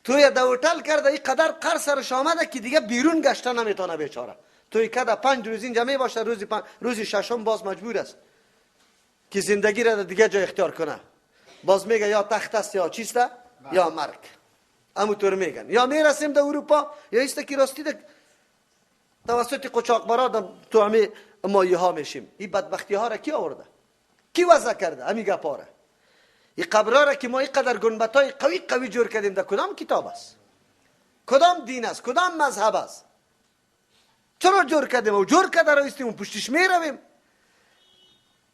توی در هتل کرده این قدر قرض سرش آمده که دیگه بیرون گشته نمیتونه بیچاره. توی کده 5 روز اینجا می باشه، روز ششم باز مجبور است که زندگی را دیگه جای اختیار کنه. باز میگه یا تخت است یا چیست یا مرگ. همونطور میگن یا میرسیم در اروپا یا ایست که راستی توسط قاچاقبرا تو همی مایه ها میشیم. این بدبختی ها را کی آورده؟ کی وضع کرده؟ همی گپا را. این قبرها را که ما اینقدر گنبدهای قوی قوی جور کردیم در کدام کتاب است؟ کدام دین است؟ کدام مذهب است؟ چرا جور کردیم و جور کرده را ایستیم و پشتش میرویم؟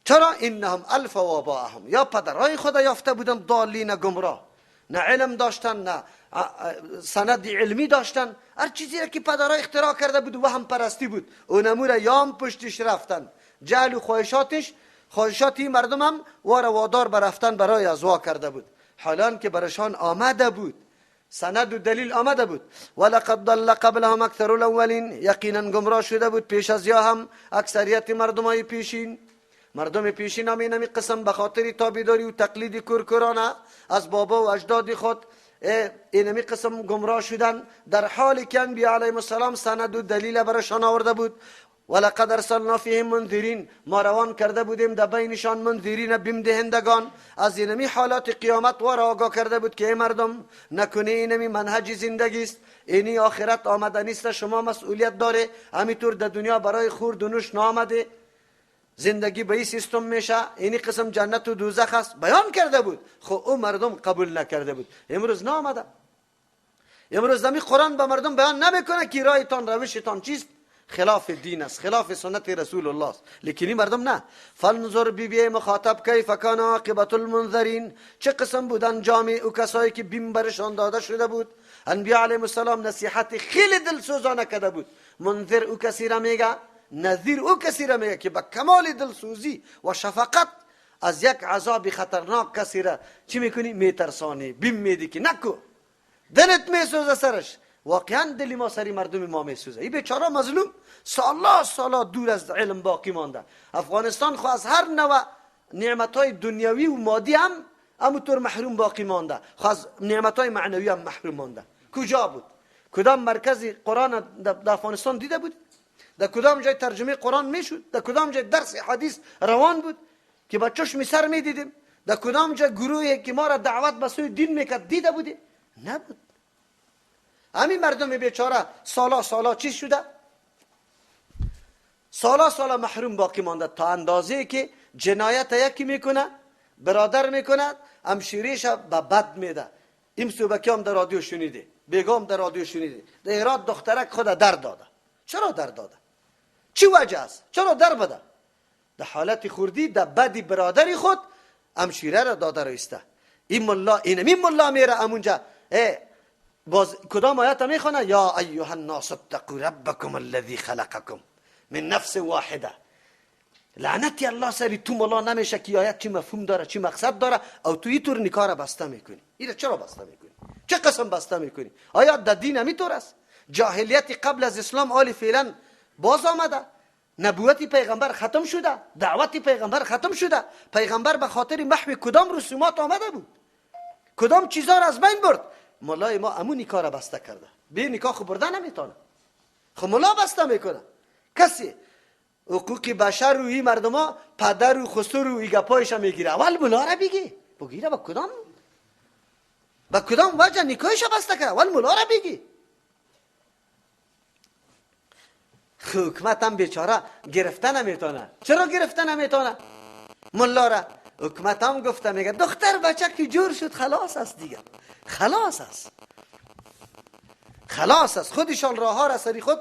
چرا؟ انهم الفوا آباءهم، یا پدرهای خود یافته بودن ضالین گمراه، نه علم داشتن نه سند علمی داشتن، هر چیزی را که پدرها اختراع کرده بود و هم پرستی بود اونمو را یام پشتش رفتن. جهل و خواهشات این مردم هم وار وادار برفتن برای ازوا کرده بود، حالان که برشان آمده بود سند و دلیل آمده بود. ولقد ضل قبلهم اکثر الاولین، یقینا گمراه شده بود پیش از یا هم اکثریت مردمای پیشین. مردم پیشین هم اینمی قسم به خاطر تابعداری و تقلید کورکورانه از بابا و اجداد خود اینمی قسم گمراه شدن، در حالی که انبیا علیهم السلام سند و دلیل برشان آورده بود. ولقد ارسلنا فیهم منذرین، ما روان کرده بودیم در بینشان منذرین، بیم دهندگان. از اینمی حالات قیامت وار آگاه کرده بود که ای مردم نکنه اینمی منهج زندگی است، اینی آخرت آمده نیست، شما مسئولیت داره، همینطور در دنیا برای خورد و نوش نامده، زندگی به این سیستم میشه، اینی قسم جنت و دوزخ است، بیان کرده بود. خب او مردم قبول نکرده بود. امروز نامده، امروز دمی قرآن به مردم بیان نمیکنه که رایتان روشتان چیست، خلاف دین است، خلاف سنت رسول الله است. لیکن این مردم نه. فانظر بی بی مخاطب کیف کان عاقبت المنذرین، چه قسم بود انجام او کسایی که بیم برشان داده شده بود. انبیا علیهم السلام نصیحت خیلی دلسوزانه کرده بود. منذر او کسی را میگه، نذیر او کسی را میگه که با کمال دلسوزی و شفقت از یک عذاب خطرناک کسی را چی میکنی؟ میترسانی، بیم میدی که نکو، دلت میسوزه سرش. واقعا دل ما سری مردم ما میسوزه. این بیچاره مظلوم سالا سالا دور از علم باقی مانده. افغانستان خو از هر نوع نعمتهای دنیوی و مادی هم همونطور محروم باقی مانده، خو از نعمتهای معنوی هم محروم مانده. کجا بود؟ کدام مرکز قرآن در افغانستان دیده بود؟ در کدام جای ترجمه قرآن میشد؟ در کدام جای درس حدیث روان بود که با چشم سر میدیدیم؟ در کدام جای گروهی که ما را دعوت به سوی دین میکرد دیده بودیم؟ نبود. همین مردم بیچاره سالا سالا چی شده؟ سالا سالا محروم باقی مانده تا اندازه که جنایت یکی میکنه، برادر میکنه، همشیریش به بد میده. این صبح هم در رادیو شنیده، بیگام در رادیو شنیده، در هرات دخترک خود در داده. چرا در داده؟ چی وجه است؟ چرا در بده؟ در حالت خوردی در بدی برادری خود همشیره را داده رایسته. این ملا، اینمی ملا میره امونجا باز کدام آیات میخونه؟ یا ایها الناس اتقوا ربکم الذی خلقکم من نفس واحده. لعنتی الله سری تو ملا نمیشه که آیت چی مفهوم داره، چی مقصد داره، او تو اینطور نکاح را بسته میکنی. اینو چرا بسته میکنی؟ چه قسم بسته میکنی؟ آیا در دین همیطور است؟ جاهلیت قبل از اسلام آلی فعلا باز آمده، نبوت پیغمبر ختم شده، دعوت پیغمبر ختم شده. پیغمبر به خاطر محو کدام رسومات آمده بود؟ کدام چیزا را از بین برد؟ ملای ما امو نکاح را بسته کرده. بی نکاح خو برده نمیتونه، خو ملا بسته میکنه. کسی حقوق بشر و این مردم ها پدر و خسر و این گپایش میگیره. اول ملا را بگی، بگیره با کدام وجه نکاحش بسته کرده؟ اول ملا را بگی. حکومت هم بیچاره گرفته نمیتونه. چرا گرفته نمیتونه ملا را؟ حکومت هم گفته میگه دختر بچه که جور شد خلاص است دیگه، خلاص است، خلاص است. خودشان راه ها را سری خود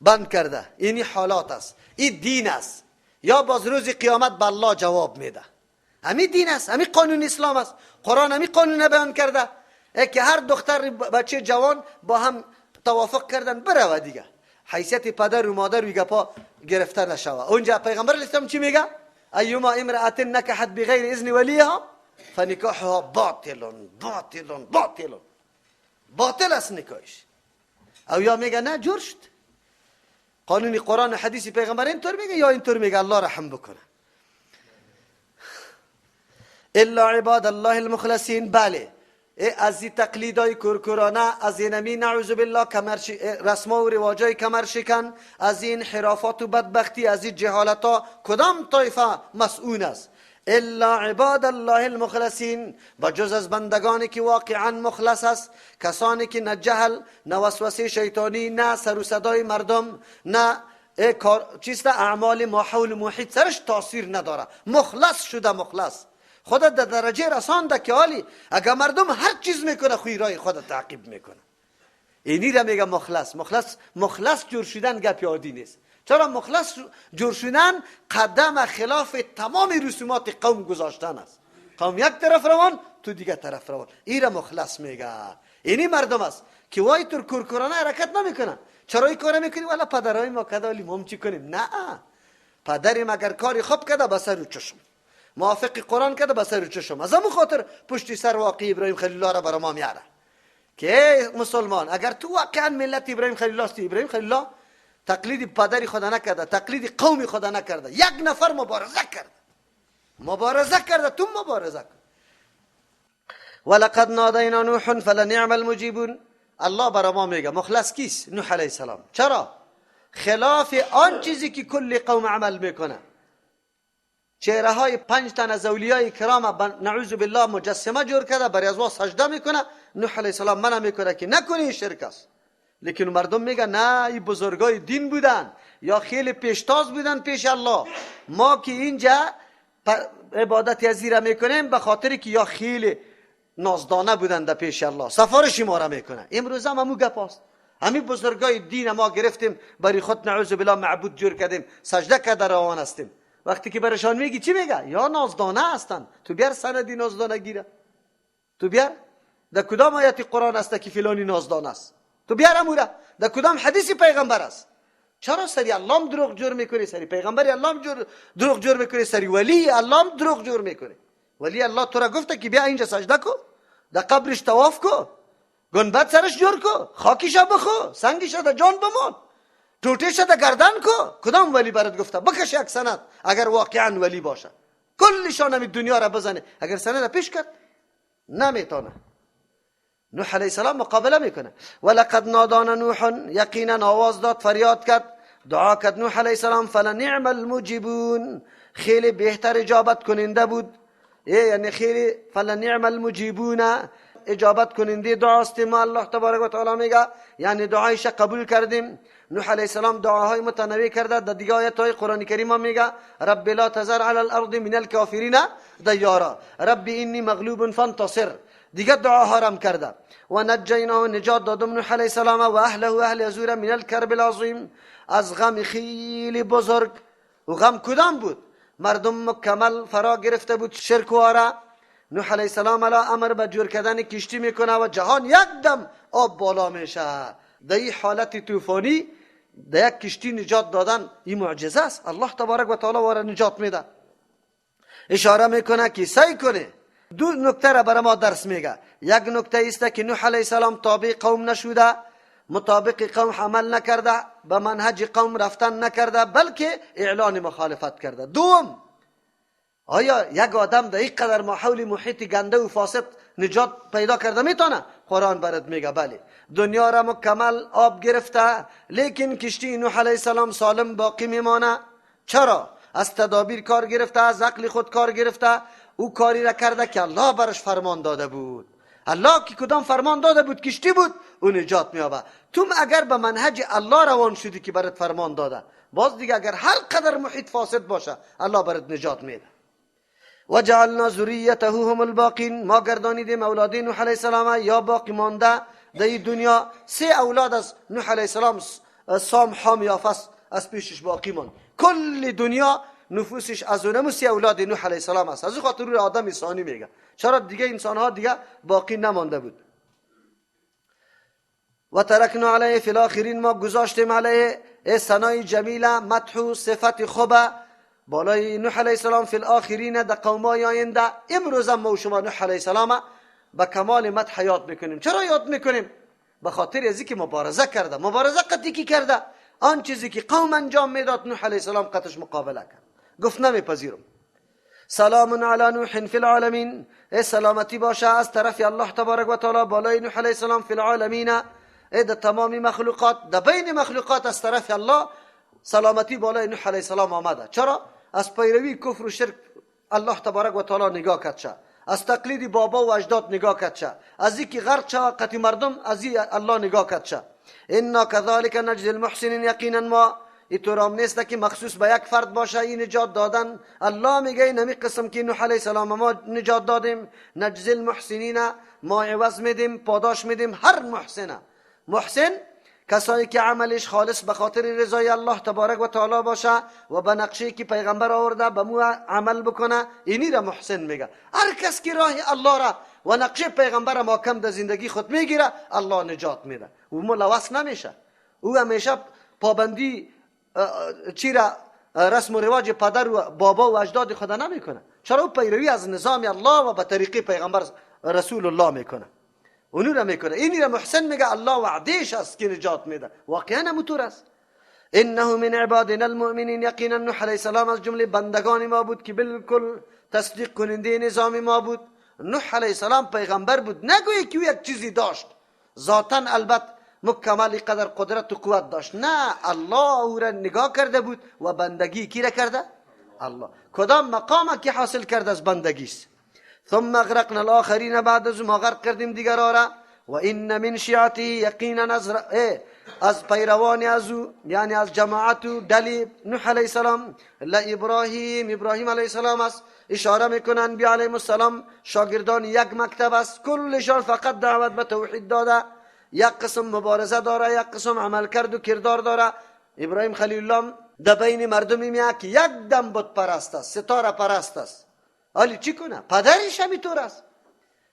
بند کرده. اینی حالات است، این دین است. یا باز روز قیامت به الله جواب میده. همین دین است، همین قانون اسلام است. قرآن همین قانون بیان کرده که هر دختر بچه جوان با هم توافق کردن بروه دیگه، حیثیت پدر و مادر و گپا گرفته نشوه. اونجا پیغمبر اسلام چی میگه؟ ایما امرأة نکحت بغیر اذن ولیها فنکاحها باطل باطل باطل. باطل است نکاحش. او یا میگه نه جور شد، قانون قرآن و حدیث پیغمبر اینطور میگه یا اینطور میگه. الله رحم بکنه. الا عباد الله المخلصین. بله از این تقلیدای کورکورانه، از اینمی نعوذ بالله رسما و رواجای کمر شکن، از این انحرافات و بدبختی، از این جهالت ها کدام طایفه مسئول است؟ الا عباد الله المخلصین، بجز از بندگانی که واقعا مخلص است، کسانی که نه جهل، نه وسوسه شیطانی، نه سر و صدای مردم، نه چیست اعمال ماحول محیط سرش تاثیر نداره، مخلص شده، مخلص خدا در درجه رسانده که حالی اگر مردم هر چیز میکنه خوی رای خود تعقیب میکنه. اینی را میگه مخلص. مخلص مخلص جور شدن گپ عادی نیست. چرا مخلص جور شدن قدم خلاف تمام رسومات قوم گذاشتن است. قوم یک طرف روان، تو دیگه طرف روان. این را مخلص میگه. اینی مردم است که وای تر کورکورانه حرکت نمیکنه. چرا این کار میکنی؟ والا پدرای ما کدالی ما چی کنیم؟ نه، پدرم اگر کاری خوب کرده به سر و چشم، موافق قرآن کرده به سر و چشم. از همون خاطر پشتی سر واقعی ابراهیم خلیل الله را برای ما میاره که مسلمان اگر تو واقعا ملت ابراهیم خلیل الله استی، ابراهیم خلیل الله تقلید پدری خدا نکرده، تقلید قوم خدا نکرده، یک نفر مبارزه کرده، مبارزه کرده، تو مبارزه کن. ولقد نادینا نوح فلنعم المجیبون. الله برای ما میگه مخلص کیست؟ نوح علیه السلام. چرا؟ خلاف آن چیزی که کل قوم عمل میکنه. چهره های 5 تن از اولیای کرام نعوذ بالله مجسمه جور کرده، برای از وا سجده میکنه. نوح علیه السلام منع میکنه که نکنی، این شرک است. لیکن مردم میگن نه، این بزرگای دین بودن یا خیلی پیشتاز بودن پیش الله، ما که اینجا عبادت از را میکنیم به خاطر که یا خیلی نازدانه بودن در پیش الله، سفارش ما را میکنه. امروز هم همو گپ است. همین بزرگای دین ما گرفتیم برای خود نعوذ بالله معبود جور کردیم، سجده کرده روان هستیم. وقتی که برشان میگی چی میگه؟ یا نازدانه هستن. تو بیار سندی نازدانه گیره، تو بیار در کدام آیت قرآن است که فلانی نازدانه است؟ تو بیار اموره در کدام حدیث پیغمبر است؟ چرا سری الله دروغ جور میکنی؟ سری پیغمبر الله دروغ جور میکنی، سری ولی الله دروغ جور میکنی. ولی الله تو را گفته که بیا اینجا سجده کو، در قبرش طواف کو، گنبد سرش جور کو، خاکیش بخو، سنگیش در جان بمان، ټوټه شه د گردن کو. کدام ولی برات گفته؟ بکش یک سند اگر واقعا ولی باشه، کلشان همی دنیا را بزنه، اگر سند پیش کرد نمیتونه. نوح علیه السلام مقابله میکنه. ولقد نادانا نوح، یقینا آواز داد، فریاد کرد، دعا کرد نوح علیه السلام. فلنعم المجیبون، خیلی بهتر اجابت کننده بود. یعنی خیلی فلنعم المجیبون، اجابت کننده دعاست ما. الله تبارک و تعالی میگه یعنی دعایش قبول کردیم. نوح علیه السلام دعاهای متنوع کرده. در دیگه آیت های قرآن کریم میگه رب لا تذر علی الارض من الکافرین دیارا رب انی مغلوب فانتصر. دیگه دعاها رم کرده. و نجیناه، نجات دادم نوح علیه السلام و اهله و اهل ازور من الکرب العظیم، از غم خیلی بزرگ. و غم کدام بود؟ مردم مکمل فرا گرفته بود شرک واره. نوح علیه السلام علا امر به جور کردن کشتی میکنه و جهان یک دم آب بالا میشه. در این حالت طوفانی در یک کشتی نجات دادن این معجزه است. الله تبارک و تعالی واره نجات میده. اشاره میکنه که سعی کنه. دو نکته را برای ما درس میگه. یک نکته است که نوح علیه السلام تابع قوم نشوده، مطابق قوم عمل نکرده، به منهج قوم رفتن نکرده، بلکه اعلان مخالفت کرده. دوم، آیا یک آدم در این قدر ماحول محیط گنده و فاسد نجات پیدا کرده میتونه؟ قرآن برات میگه بله. دنیا را مکمل آب گرفته، لیکن کشتی نوح علیه السلام سالم باقی میمانه. چرا؟ از تدابیر کار گرفته، از عقل خود کار گرفته. او کاری را کرده که الله برش فرمان داده بود. الله که کدام فرمان داده بود کشتی بود، او نجات میابه. تو اگر به منهج الله روان شدی که برات فرمان داده، باز دیگه اگر هر قدر محیط فاسد باشه الله برات نجات میده. و جعلنا ذریته هم الباقین، ما گردانیدیم اولاد نوح علیه السلام یا باقی مانده در این دنیا. 3 اولاد از نوح علیه السلام سام، حام، یافث از پیشش باقی ماند. کل دنیا نفوسش از اونمو 3 اولاد نوح علیه السلام است. از خاطر رو آدم ثانی میگه. چرا دیگه انسان ها دیگه باقی نمانده بود. و ترکنا علیه فی الاخرین، ما گذاشتیم علیه ثنای جمیله، مدح و صفت خوبه بالای نوح علیه السلام فی الاخرین، در قومای آینده. امروز هم ما و شما نوح علیه السلام به کمال مدح یاد میکنیم. چرا یاد میکنیم؟ به خاطر از اینکه مبارزه کرده. مبارزه قطعی کی کرده؟ آن چیزی که قوم انجام میداد نوح علیه السلام قطعش مقابله کرد، گفت نمیپذیرم. سلام علی نوح فی العالمین، ای سلامتی باشه از طرف الله تبارک و تعالی بالای نوح علیه السلام فی العالمین، ای در تمام مخلوقات، در بین مخلوقات از طرف الله سلامتی بالای نوح علیه السلام آمده. چرا؟ از پیروی کفر و شرک الله تبارک و تعالی نگاه کرد شه، از تقلید بابا و اجداد نگاه کرد شه، از اینکه غرق شه قطی مردم از این الله نگاه کرد شه. انا كذلك نجزی المحسنین، یقینا ما اینطور نیست که مخصوص به یک فرد باشه این نجات دادن. الله میگه این همی قسم که نوح علیه السلام ما نجات دادیم، نجزی المحسنین، ما عوض میدیم، پاداش میدیم هر محسنه. محسن کسایی که عملش خالص به خاطر رضای الله تبارک و تعالی باشه و به نقشه که پیغمبر آورده به مو عمل بکنه، اینی را محسن میگه. هر کس که راه الله را و نقشه پیغمبر محکم در زندگی خود میگیره، الله نجات میده. او ملوث نمیشه، او همیشه پابندی چی را رسم و رواج پدر و بابا و اجداد خود نمیکنه. چرا؟ او پیروی از نظام الله و به طریقه پیغمبر رسول الله میکنه، اونو را میکنه. اینی را محسن میگه. الله وعدهش است که نجات میده، واقعا همونطور است. انه من عبادنا المؤمنین، یقینا نوح علیه السلام از جمله بندگان ما بود که بالکل تصدیق کننده نظام ما بود. نوح علیه السلام پیغمبر بود، نگویی که او یک چیزی داشت ذاتا البته مکمل قدر قدرت و قوت داشت، نه، الله او را نگاه کرده بود و بندگی کی را کرده؟ الله. کدام مقام که حاصل کرده از بندگی است. ثم اغرقنا الاخرین، بعد از ما غرق کردیم دیگران را. و ان من شیعته، یقینا از پیروان از او، یعنی از جماعت و دلی نوح علیه السلام، لابراهیم، ابراهیم علیه السلام است. اشاره میکنن بی علیهم السلام شاگردان یک مکتب است، کلشان فقط دعوت به توحید داده، یک قسم مبارزه داره، یک قسم عمل کرد و کردار داره. ابراهیم خلیل الله در بین مردم میاد که یک دم بت پرست است، ستاره پرست است. حالی چی کنه؟ پدرش همینطور است.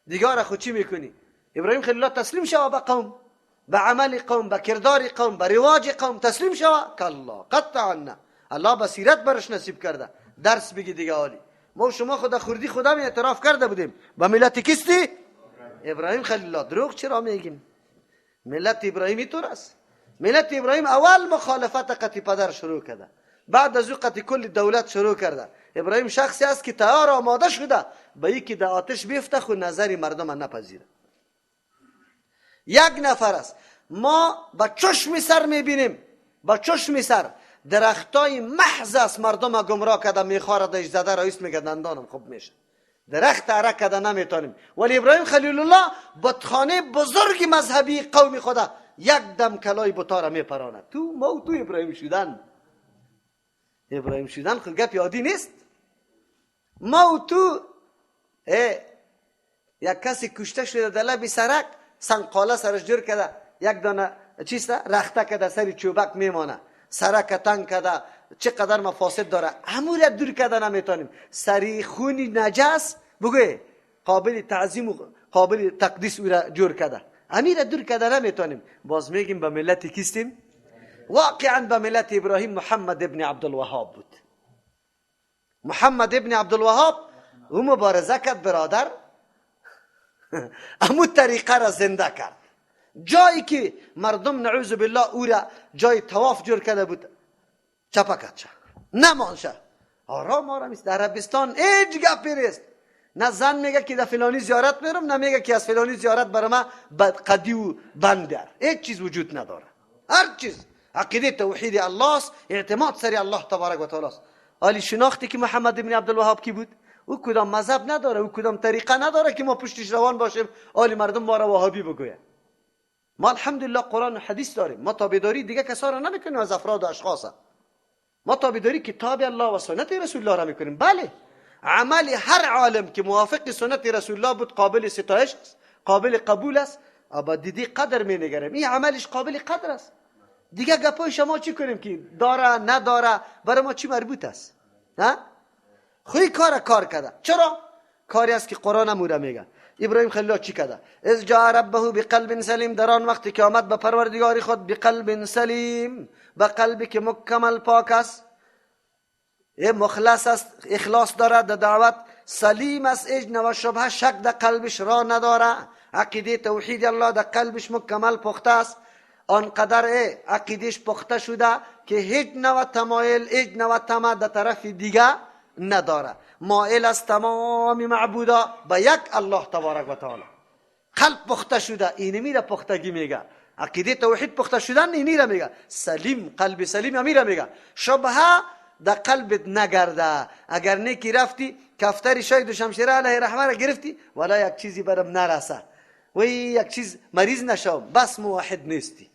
دیگه خود چی میکنی؟ ابراهیم خلیل الله تسلیم شوه به قوم، به عمل قوم، به کردار قوم، به رواج قوم تسلیم شوه؟ کلا، قطعا نه. الله بصیرت برش نصیب کرده، درس بگی دیگه. حالی ما شما خود خوردی خودم اعتراف کرده بودیم به ملت کیستی؟ ابراهیم خلیل الله. دروغ چرا میگیم؟ ملت ابراهیمی طور است. ملت ابراهیم اول مخالفت قطی پدر شروع کرده، بعد از او قطی کل دولت شروع کرده. ابراهیم شخصی است که تیار آماده شده به یکی در آتش بیفته خود نظری مردم نپذیره. یک نفر است، ما با چشم سر میبینیم، با چشم سر درختای محض است مردم گمراه کرده، میخواره دش زده رئیس میگه دندانم خوب میشه، درخت اره کرده نمیتونیم. ولی ابراهیم خلیل الله بتخانه بزرگ مذهبی قوم خدا یک دم کلای بتا را میپراند. تو ما و تو ابراهیم شدن، ابراهیم شدن خود گپ عادی نیست. ما و تو یک کسی کشته شده در لب سرک، سنقاله سرش جور کرده، یک دانه چیست رخته کرده سر چوبک میمانه، سرک تنگ کرده، چقدر مفاسد داره، همون را دور کرده نمیتونیم. سری خونی نجس بگوی قابل تعظیم و قابل تقدیس او را جور کرده، همین را دور کرده نمیتونیم. باز میگیم به ملت کیستیم؟ واقعا به ملت ابراهیم محمد ابن عبدالوهاب بود. محمد ابن عبدالوهاب او مبارزه کرد برادر، امو طریقه را زنده کرد. جایی که مردم نعوذ بالله او را جای طواف جور کرده بود چپا کرد شه، نمان شه، آرام آرام است. در عربستان هیچ گپی نیست، نه زن میگه که در فلانی زیارت میرم، نه میگه که از فلانی زیارت برای ما قدی و بندر، هیچ چیز وجود نداره. هر چیز عقیده توحید الله است، اعتماد سر الله تبارک و تعالی است. حالی شناختی که محمد ابن عبدالوهاب کی بود؟ او کدام مذهب نداره، او کدام طریقه نداره که ما پشتش روان باشیم حالی مردم ما را وهابی بگوید. ما الحمدلله قرآن و حدیث داریم، ما تابعداری دیگه کسا را نمیکنیم از افراد و اشخاص، ما تابعداری کتاب الله و سنت رسول الله را میکنیم. بله، عمل هر عالم که موافق سنت رسول الله بود قابل ستایش است، قابل قبول است، اما دیدی قدر می نگریم، این عملش قابل قدر است. دیگه گپای شما چی کنیم که داره نداره برای ما چی مربوط است؟ ها؟ خوی کار کرده. چرا؟ کاری است که قرآن هم او را میگه. ابراهیم خلیل الله چی کرده؟ اذ جاء ربه بقلب سلیم، در آن وقتی که آمد به پروردگار خود بقلب سلیم، به قلبی که مکمل پاک است، مخلص است، اخلاص داره در دعوت، سلیم است، هیچ نوع شبهه شک در قلبش را نداره، عقیده توحید الله در قلبش مکمل پخته است، آنقدر عقیدهش پخته شده که هیچ نوع تمایل، هیچ نوع طمع در طرف دیگه نداره. مائل از تمام معبودا به یک الله تبارک و تعالی. قلب پخته شده، اینمی را پختگی میگه. عقیده توحید پخته شدن اینی را میگه. سلیم، قلب سلیم امی را میگه. شبهه در قلبت نگرده. اگر نیکی رفتی کفتری شاید و شمشیره علیه رحمه را گرفتی، ولا یک چیزی برم نرسه و یک چیز مریض نشوم، بس موحد نیستی.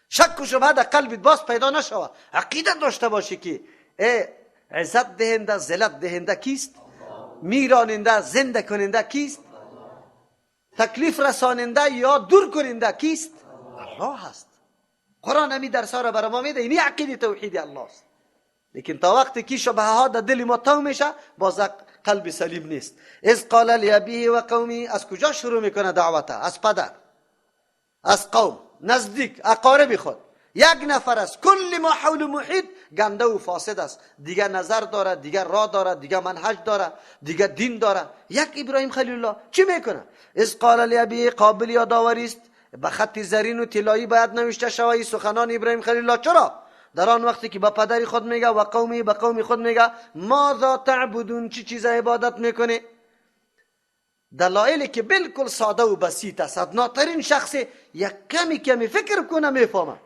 شک و شبهه در قلبت باز پیدا نشوه. عقیده داشته باشی که ای عزت دهنده، ذلت دهنده کیست؟ میراننده، زنده کننده کیست؟ تکلیف رساننده یا دور کننده کیست؟ الله هست. قرآن همی درس ها را برای ما میده. اینی عقیده توحید الله است. لیکن تا وقتی که شبهه ها در دل ما تو میشه، باز قلب سلیم نیست. اذ قال لابیه و قومی، از کجا شروع میکنه دعوته؟ از پدر، از قوم نزدیک، اقارب خود. یک نفر است، کل ما حول محیط گنده و فاسد است، دیگه نظر داره، دیگه راه داره، دیگه منهج داره، دیگه دین داره. یک ابراهیم خلیل الله چی میکنه؟ اذ قال لابیه، قابل یادآوری است، به خط زرین و طلایی باید نوشته شوی سخنان ابراهیم خلیل الله. چرا؟ در آن وقتی که به پدر خود میگه و قومی، به قوم خود میگه ماذا تعبدون، چی چیز عبادت میکنه؟ دلایلی که بالکل ساده و بسیط است، ادناترین شخص یک کمی کمی فکر کنه میفهمه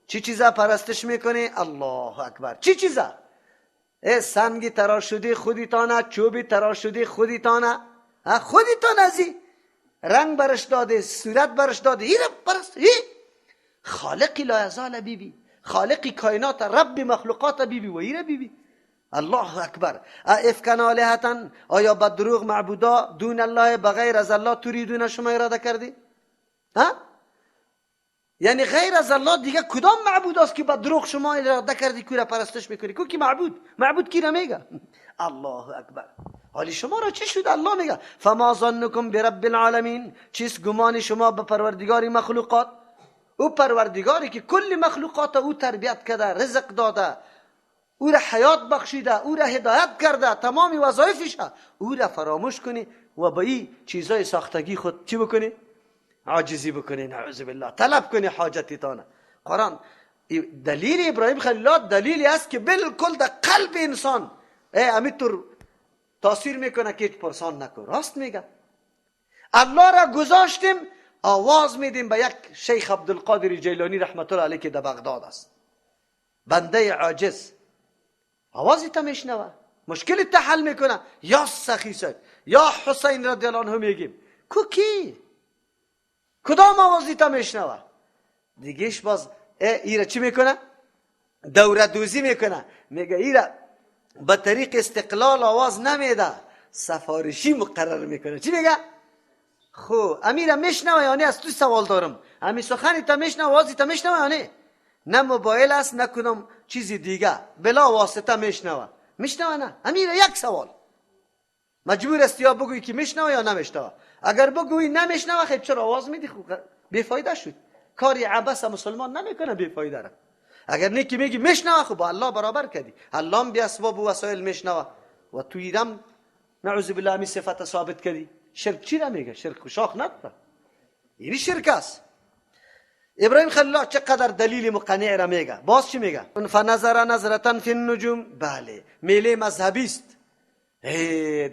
چی چیزا پرستش میکنه. الله اکبر، چی چیزا؟ ای سنگی تراش شده خودتانه، چوبی تراش شده خودتانه، خودتان ازی رنگ برش داده، صورت برش داده، این پرست. ای خالقی لا یزال بیبی، خالقی کائنات، رب مخلوقات بیبی و ایره بیبی. الله اکبر. افکن آلهتن، آیا به دروغ معبودا دون الله، بغیر از الله تریدون، شما اراده کردی؟ ها؟ یعنی غیر از الله دیگه کدام معبود است که به دروغ شما اراده کردی که را پرستش میکنی؟ کو کی معبود؟ معبود کی را میگه؟ الله اکبر. حالی شما را چی شد؟ الله میگه فما ظنکم برب العالمین، چیست گمان شما به پروردگار مخلوقات؟ او پروردگاری که کل مخلوقات او تربیت کرده، رزق داده، او را حیات بخشیده، او را هدایت کرده، تمام وظایفش او را فراموش کنی و با این چیزای ساختگی خود چی بکنی؟ عاجزی بکنی، نعوذ بالله، طلب کنی حاجتتان. قرآن دلیل ابراهیم خلیل الله دلیلی است که بالکل در قلب انسان همینطور تاثیر میکنه که هیچ پرسان نکن. راست میگه. الله را گذاشتیم، آواز میدیم به یک شیخ عبدالقادر جیلانی رحمت الله علیه که در بغداد است، بنده عاجز، آوازی تا میشنوه، مشکل تا حل میکنه. یا سخی صاحب، یا حسین رضی الله عنه میگیم کو کی کدام آوازی تا میشنوه؟ دیگهش باز ایره چی میکنه؟ دوره دوزی میکنه، میگه ایره به طریق استقلال آواز نمیده، سفارشی مقرر میکنه. چی میگه؟ خو امیره میشنوه یا نه؟ از تو سوال دارم، امی سخنی تا میشنوه، آوازی تا میشنوه یا نه؟ نه موبایل است نه کدام چیزی دیگه، بلا واسطه میشنوه. میشنوه نه؟ امیره یک سوال مجبور است یا بگویی که میشنوه یا نمیشنوه. اگر بگویی نمیشنوه، خب چرا آواز میدی؟ خب بیفایده شد، کاری عبث مسلمان نمیکنه، بیفایده را. اگر نه که میگی میشنوه، خب با الله برابر کردی، الله هم بی اسباب و وسایل میشنوه و تو ایرم نعوذ بالله همی صفت ثابت کردی. شرک چی را میگه؟ شرک شاخ نداره، اینی شرک است. ابراهیم خلیل الله چقدر دلیل مقنع را میگه. باز چی میگه؟ فنظر نظرة فی النجوم. بله، میله مذهبی است،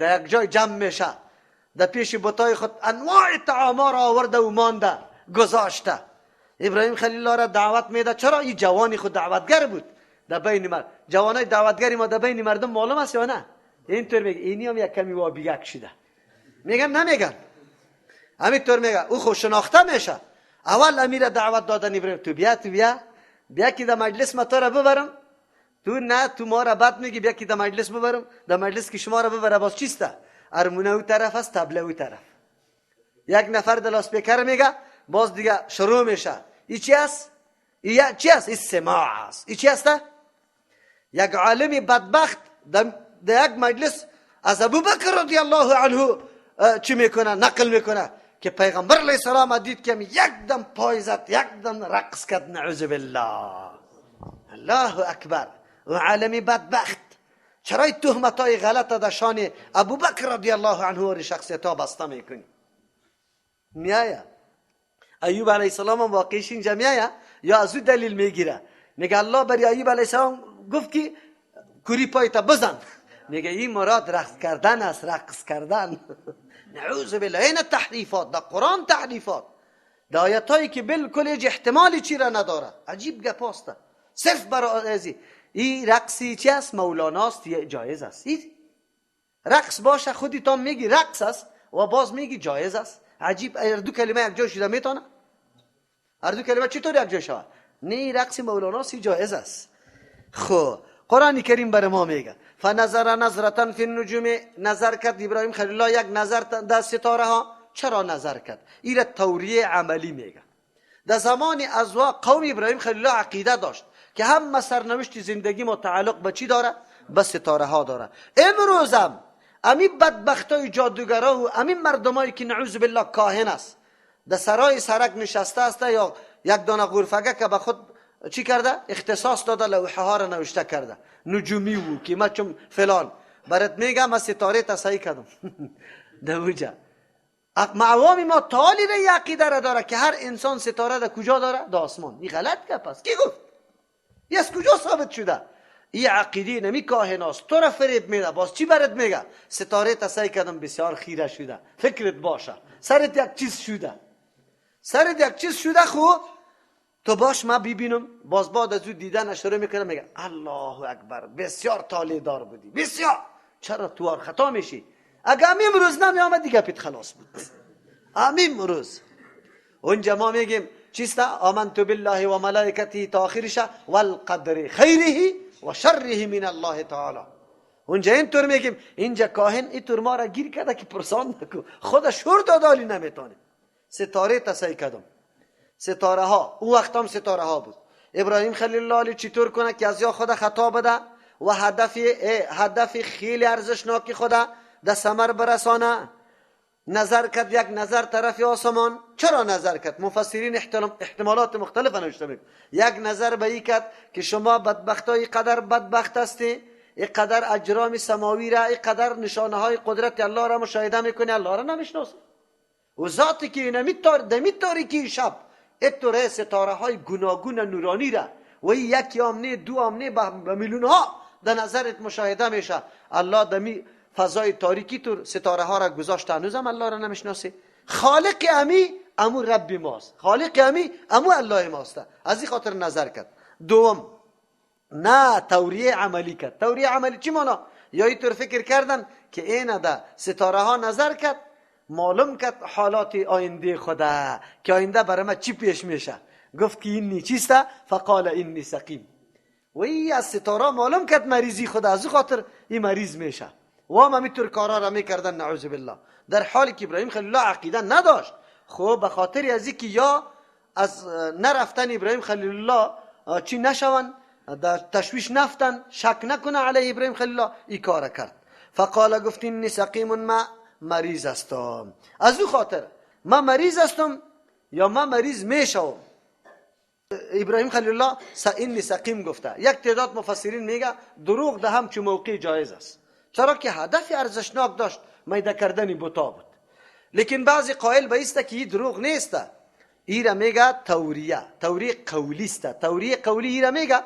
در یک جای جمع میشه، در پیش بتای خود انواع طعام را آورده و مانده گذاشته. ابراهیم خلیل الله را دعوت میده. چرا؟ این جوانی خود دعوتگر بود در بین مرد. جوانای دعوتگری ما در بین مردم معلوم است یا نه؟ اینطور میگه، اینی هم یک کمی وابیگک شده. میگن نمیگن، همینطور میگه. او خود شناخته میشه. اول امیر دعوت دادن ابراهیم، تو بیا، تو بیا، بیا که در مجلس ما تو را ببرم. تو نه، تو ما را بد میگی، بیا که در مجلس ببرم. در مجلس که شما را ببره باز چیسته؟ ارمونه او طرف است، تبله او طرف. یک نفر در لاسپیکر میگه، باز دیگه شروع میشه. ای چی است؟ ای چی است؟ ای سماع است. ای چی است؟ یک عالم بدبخت در یک مجلس از ابوبکر رضی الله عنه چی میکنه؟ نقل میکنه که پیغمبر علیه السلام دید که یک دم پای زد، یک دم رقص کرد، نعوذ بالله. الله اکبر. و عالم بدبخت چرا تهمت های غلط در شان ابوبکر رضی الله عنه و شخصیت ها بسته میکنی؟ میایه ایوب علیه السلام هم واقعیش اینجا میایه، یا از او دلیل میگیره، میگه الله بری ایوب علیه السلام گفت که کوری پایتا بزن. میگه این مراد رقص کردن است، رقص کردن. نعوذ بالله. این تحریفات در قرآن، تحریفات در آیت هایی که بالکل هیچ احتمالی چی را نداره. عجیب گپ است. صرف برای ازی این رقصی چی است؟ مولاناست، جایز است. این رقص باشه خودی تا میگی رقص است و باز میگی جایز است. عجیب. هر دو کلمه یک جای شده میتونه؟ هر دو کلمه چطور یک جای شود؟ نه، رقص مولاناست جایز است. خب قرآن کریم بر ما میگه فنظر نظرة فی النجوم، نظر کرد ابراهیم خلیل الله یک نظر در ستاره ها. چرا نظر کرد؟ ایره توریه عملی میگه. در زمان ازوا قوم ابراهیم خلیل الله عقیده داشت که هم سرنوشت زندگی ما تعلق به چی داره؟ به ستاره ها داره. امروزم امی بدبختای جادوگرا و امی مردمایی که نعوذ بالله کاهن است، در سرای سرک نشسته است یا یک دانه غرفگه که به خود چی کرده؟ اختصاص داده، لوحه ها را نوشته کرده، نجومی و که ما چون فلان برات میگم، من ستاره تصحیح کردم. دوجا عوام ما تالی را عقیده را داره که هر انسان ستاره در کجا داره؟ در آسمان. این غلط گپ است. کی گفت؟ این از کجا ثابت شده؟ این عقیده نمی کاهن است، تو را فریب میده. باز چی برات میگه؟ ستاره تصحیح کردم، بسیار خیره شده، فکرت باشه، سرت یک چیز شده، سرت یک چیز شده. خو تو باش ما ببینم. باز بعد از او دیدن شروع میکنه میگه الله اکبر، بسیار طالع دار بودی، بسیار. چرا تو خطا میشی؟ اگه امروز نمی آمد دیگه پیت خلاص بود. امروز اونجا ما میگیم چیست؟ آمنت بالله و ملائکته تا آخرش والقدر خیره و شره من الله تعالی. اونجا اینطور میگیم. اینجا کاهن اینطور ما را گیر کرده که پرسان نکو، خدا شور دادالی نمیتونه. ستاره تصحیح کردم، ستاره ها او وقت هم ستاره ها بود. ابراهیم خلیل الله چطور کنه که از یا خدا خطا بده و هدف خیلی ارزشناکی خدا در ثمر برسانه؟ نظر کرد یک نظر طرف آسمان. چرا نظر کرد؟ مفسرین احتمالات مختلف نوشته میکنن. یک نظر به این کرد که شما بدبختای قدر بدبخت هستی، اینقدر اجرام سماوی را، اینقدر نشانه های قدرت الله را مشاهده میکنی، الله را نمیشناسی. و ذاتی که دمی تاریکی شب اتوره ستاره های گوناگون نورانی را و یکی آمنه دو آمنه به میلیون ها در نظرت مشاهده میشه. الله دمی فضای تاریکی تو ستاره ها را گذاشت، هنوزم الله را نمیشناسی. خالق امی امو رب ماست، خالق امی امو الله ماست. از این خاطر نظر کرد. دوم نه توریه عملی کرد. توریه عملی چی مانا؟ یا اینطور فکر کردن که این ده ستاره ها نظر کرد، معلوم کرد حالات آینده خدا که آینده برای ما چی پیش میشه. گفت که اینی چیست؟ فقال اینی سقیم. و ای از ستاره معلوم کرد مریضی خدا، از خاطر این مریض میشه. و هم همینطور کارا را میکردن نعوذ بالله، در حالی که ابراهیم خلیل الله عقیده نداشت. خب به خاطر از اینکه یا از نرفتن ابراهیم خلیل الله چی نشون، در تشویش نفتن، شک نکنه علیه ابراهیم خلیل الله، این کار کرد. فقال گفت اینی سقیم، ما مریض هستم. از او خاطر ما مریض هستم یا ما مریض میشوم. ابراهیم خلیل الله اینی سقیم گفته. یک تعداد مفسرین میگه دروغ ده همچون موقع جایز است، چرا که هدف ارزشناک داشت، میده کردن بتا بود. لیکن بعضی قائل به ایسته که این دروغ نیست، ایره میگه توریه، توریه قولی است. توریه قولی ایره میگه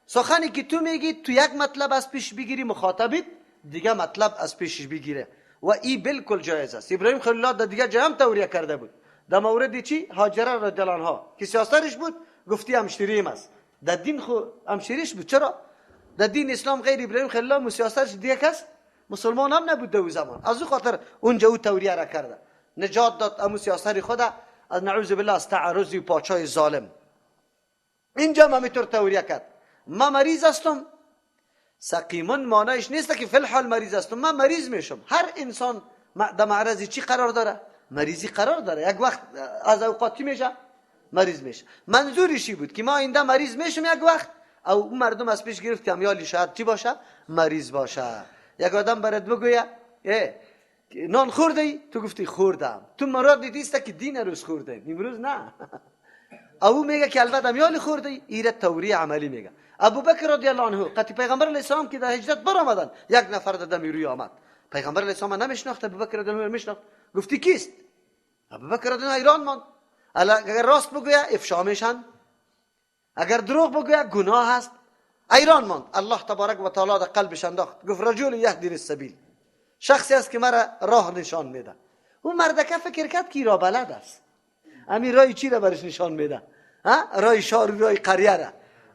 سخنی که تو میگی تو یک مطلب از پیش بگیری، مخاطبت دیگه مطلب از پیشش بگیره و ای بالکل جایز است. ابراهیم خلیل الله در دیگه جای هم توریه کرده بود، در مورد چی؟ هاجره رضی الله عنها که سیاسترش بود، گفتی همشیریم است. در دین خو همشیریش بود. چرا؟ در دین اسلام غیر ابراهیم خلیل الله سیاسترش دیگه کس مسلمان هم نبود در زمان. از او خاطر اونجا او توریه را کرده، نجات داد امو سیاستر خدا از نعوذ بالله از تعرض پاچای ظالم. اینجا هم همینطور توریه کرد. ما مریض هستم. سقیمون معنایش نیست که فی الحال مریض هستم، من مریض میشم. هر انسان در معرض چی قرار داره؟ مریضی قرار داره. یک وقت از اوقاتی میشه مریض میشه. منظورش بود که ما آینده مریض میشم یک وقت، او مردم از پیش گرفت که امیالی شاید چی باشه؟ مریض باشه. یک آدم برات بگویه نان خورده ای؟ تو گفتی خوردم. تو مراد دیدیست که دین روز خورده، امروز نه. او میگه که البته امیالی خورده ای، ایره توریه عملی میگه. ابوبکر رضی الله عنه قطی پیغمبر علیه السلام که در هجرت برآمدن، یک نفر در دمی روی آمد. پیغمبر علیه السلام نمیشناخت، ابوبکر رضی الله عنه میشناخت. گفتی کیست؟ ابوبکر رضی الله عنه حیران ماند. اگر راست بگویه افشا میشن، اگر دروغ بگویه گناه هست. ایران ماند. الله تبارک و تعالی در قلبش انداخت، گفت رجل یهدی السبیل، شخصی است که مرا راه نشان میده. اون مردکه فکر کرد که را بلد است، امی رای چی را برش نشان میده؟ رای شار، رای قریه را.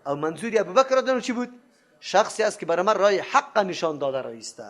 او منظوری ابوبکر را چی بود؟ شخصی است که برای من رای حق نشان داده رایسته.